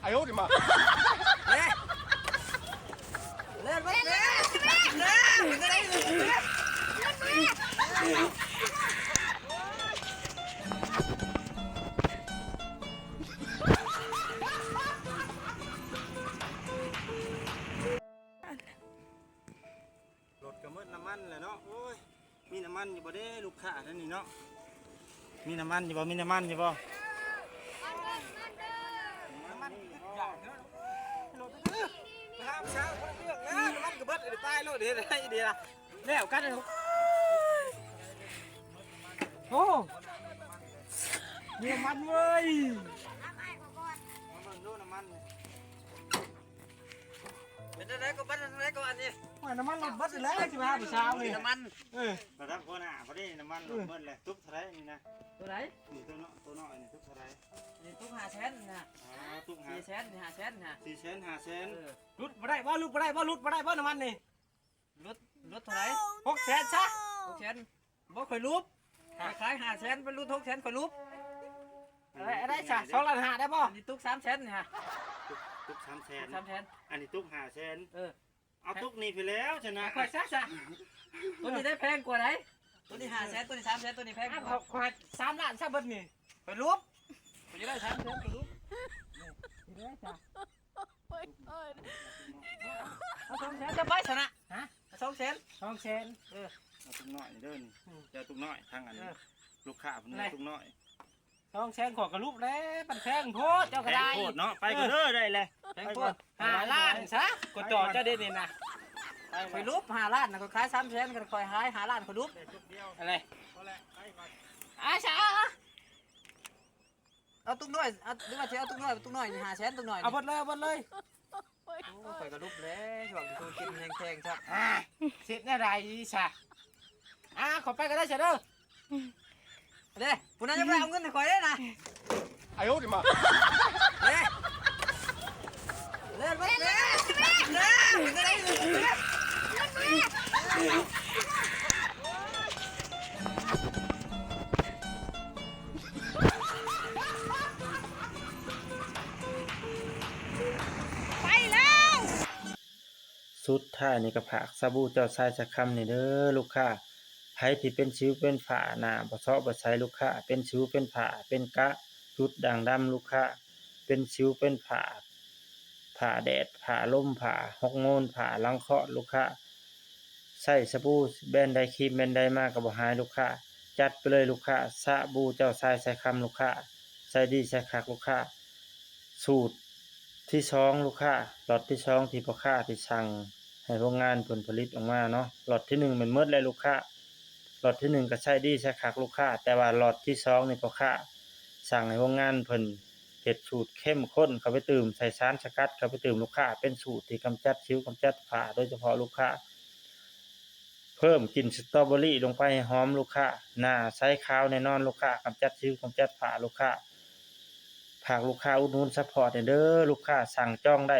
哎呦我的妈！ ລົດກະໝົດນ້ຳມັນແລ້ວເນາະ. ໂອ້ຍ ມີນ້ຳມັນຢູ່ບໍ່ເດ້ລູກຄ້າແຖວນີ້ເນາະ? ມີນ້ຳມັນຢູ່ບໍ່? ມີນ້ຳມັນຢູ່ບໍ່? ນ້ຳມັນ ໄປຫາຜູ້ສາວຄົນເລືອກແລ້ວ ນ້ຳມັນກະເບິດ ໄປໂລດ ເຮັດໄດ້ເດລະ ແລ້ວກັນ. ໂອ້ ມີນ້ຳມັນເວີຍ. ມາເບິ່ງດູນ້ຳມັນ ເປັນຈັ່ງໃດກໍ ບັດເທົ່າໃດກໍອັນນີ້? ໂອ້ຍ ນ້ຳມັນລົດເບິດແລ້ວ ຊິໄປຫາຜູ້ສາວນີ້. ນ້ຳມັນ ເອີ ລະດັບຫົວໜ້າພໍດີ ນ້ຳມັນລົດເບິດແລ້ວ. ຕຸກເທົ່າໃດນີ້ນະ? ໂຕໃດ? ນີ້ໂຕເນາະ ໂຕນ້ອຍນີ້ຕຸກເທົ່າໃດ? ນີ້ຕຸກຫ້າແສນນະ. ອໍ ຕຸກຫ້າ ສີ່ແສນ ຫ້າແສນນະ. ສີ່ແສນ ຫ້າແສນ ເອີ ຫຼຸດບໍ່ໄດ້ບໍ່? ຫຼຸດບໍ່ໄດ້ບໍ່? ຫຼຸດບໍ່ໄດ້ບໍ່ນ້ຳມັນນີ້? ຫຼຸດ ຫຼຸດເທົ່າໃດ? ຫົກແສນຊະ. ຫົກແສນ ບໍ່ ຂ້ອຍຫຼຸບ ຂ້ອຍຂາຍຫ້າແສນ ໄປຫຼຸດຫົກແສນ ຂ້ອຍຫຼຸບ. ເອີ ໄດ້ຊະ ສອງລ້ານຫ້າໄດ້ບໍ່? ອັນນີ້ຕຸກສາມແສນນີ້ຮະ. ຕຸກ ຕຸກສາມແສນ ສາມແສນ ອັນນີ້ຕຸກຫ້າແສນ. ເອີ ເອົາຕຸກນີ້ໄປແລ້ວຊັ້ນນະ ຂ້ອຍຊະຊະ. ໂຕນີ້ໄດ້ແພງກວ່າໃດ໋ ໂຕນີ້ຫ້າແສນ ໂຕນີ້ສາມແສນ ໂຕນີ້ແພງກວ່າ. ຂ້ອຍສາມລ້ານຊະເບິດນີ້ ຂ້ອຍຫຼຸບ. ຂ້ອຍຈະໄດ້ສາມແສນ ຂ້ອຍຫຼຸບ. ເອົາສອງແສນ ຈະໄປຊະນະ. ຮະ? ເອົາສອງແສນ ສອງແສນ. ເອີ ເອົາຕຸກນ້ອຍນີ້ເດີນີ້ ເຈົ້າຕຸກນ້ອຍທາງອັນ ເອີ ລູກຄ້າເພິ່ນເອົາຕຸກນ້ອຍ. ສອງແສນ ຂ້ອຍກະຫຼຸບແລ້ວ ມັນແພງໂພດ ເຈົ້າກະໄດ້ ແພງໂພດເນາະ. ໄປກ່ອນເດີ ໄດ້ແລ້ວ ແພງໂພດ. ຫ້າລ້ານຊະ ຂ້ອຍຕໍ່ເຈົ້າເດນີ້ນະ. ຂ້ອຍຫຼຸບຫ້າລ້ານນະ ຂ້ອຍຂາຍສາມແສນ ຂ້ອຍຂາຍຫ້າລ້ານ ຂ້ອຍຫຼຸບ. ອັນນີ້ ອາຊາ ເອົາຕຸກນ້ອຍ ເອົາ ຫຼືວ່າຊິເອົາຕຸກນ້ອຍ ຕຸກນ້ອຍນີ້ ຫ້າແສນ ຕຸກນ້ອຍນີ້ ເອົາເບິດເລີຍ ເອົາເບິດເລີຍ. ໂອ້ຍ ຂ້ອຍກະຫຼຸບແລ້ວ ຊ່ວງນີ້ທຸລະກິດແຮງແພງຊະ. ເຮັດແນວໃດຊະ? ອ່າ ຂໍໄປກະໄດ້ຊະເດີ. ເດ້ ຜູ້ນັ້ນຍັງບໍ່ໄດ້ເອົາເງິນໃຫ້ຂ້ອຍເດ້ນະ. 哎呦我的妈！ ເດ້ ເລີດເບິດເລີດ. ໄປແລ້ວ. ສຸດທ້າຍນີ້ກະຝາກສະບູເຈົ້າຊາຍຊາຍຄຳນີ້ເດີລູກຄ້າ. ໃຜທີ່ເປັນສິວເປັນຝ້າ ໜ້າບໍ່ເຊາະບໍ່ໃສລູກຄ້າ, ເປັນສິວເປັນຝ້າ ເປັນກະຈຸດດ່າງດຳລູກຄ້າ, ເປັນສິວເປັນຝ້າ ຝ້າແດດ ຝ້າລົມ ຝ້າຮອກໂມນ ຝ້າຫຼັງຄອດລູກຄ້າ. ໃຊ້ສະບູແບຣນໃດ ຄຣີມແບຣນໃດມາກະບໍ່ຫາຍລູກຄ້າ. ຈັດໄປເລີຍລູກຄ້າ ສະບູເຈົ້າຊາຍຊາຍຄຳລູກຄ້າ. ໃຊ້ດີໃຊ້ຄັກລູກຄ້າ. ສູດທີສອງລູກຄ້າ ລັອດທີສອງທີ່ພໍ່ຄ້າທີ່ສັ່ງໃຫ້ໂຮງງານເພິ່ນຜະລິດອອກມາເນາະ. ລັອດທີໜຶ່ງແມ່ນໝົດແລ້ວລູກຄ້າ. ລັອດທີໜຶ່ງກະໃຊ້ດີໃຊ້ຄັກລູກຄ້າ ແຕ່ວ່າລັອດທີສອງນີ້ພໍ່ຄ້າສັ່ງໃຫ້ໂຮງງານເພິ່ນເຮັດສູດເຂັ້ມຂຸ້ນເຂົ້າໄປຕື່ມ ໃສ່ສານສະກັດເຂົ້າໄປຕື່ມລູກຄ້າ. ເປັນສູດທີ່ກຳຈັດສິວກຳຈັດຝ້າໂດຍສະເພາະລູກຄ້າ. ເພີ່ມກິ່ນສະຕໍເບີຣີລົງໄປໃຫ້ຫອມລູກຄ້າ. ໜ້າໃສຂາວແນ່ນອນລູກຄ້າ ກຳຈັດສິວກຳຈັດຝ້າລູກຄ້າ. ຝາກລູກຄ້າອຸດໜູນຊັບພອດແດ່ເດີ ລູກຄ້າສັ່ງຈອງໄດ້.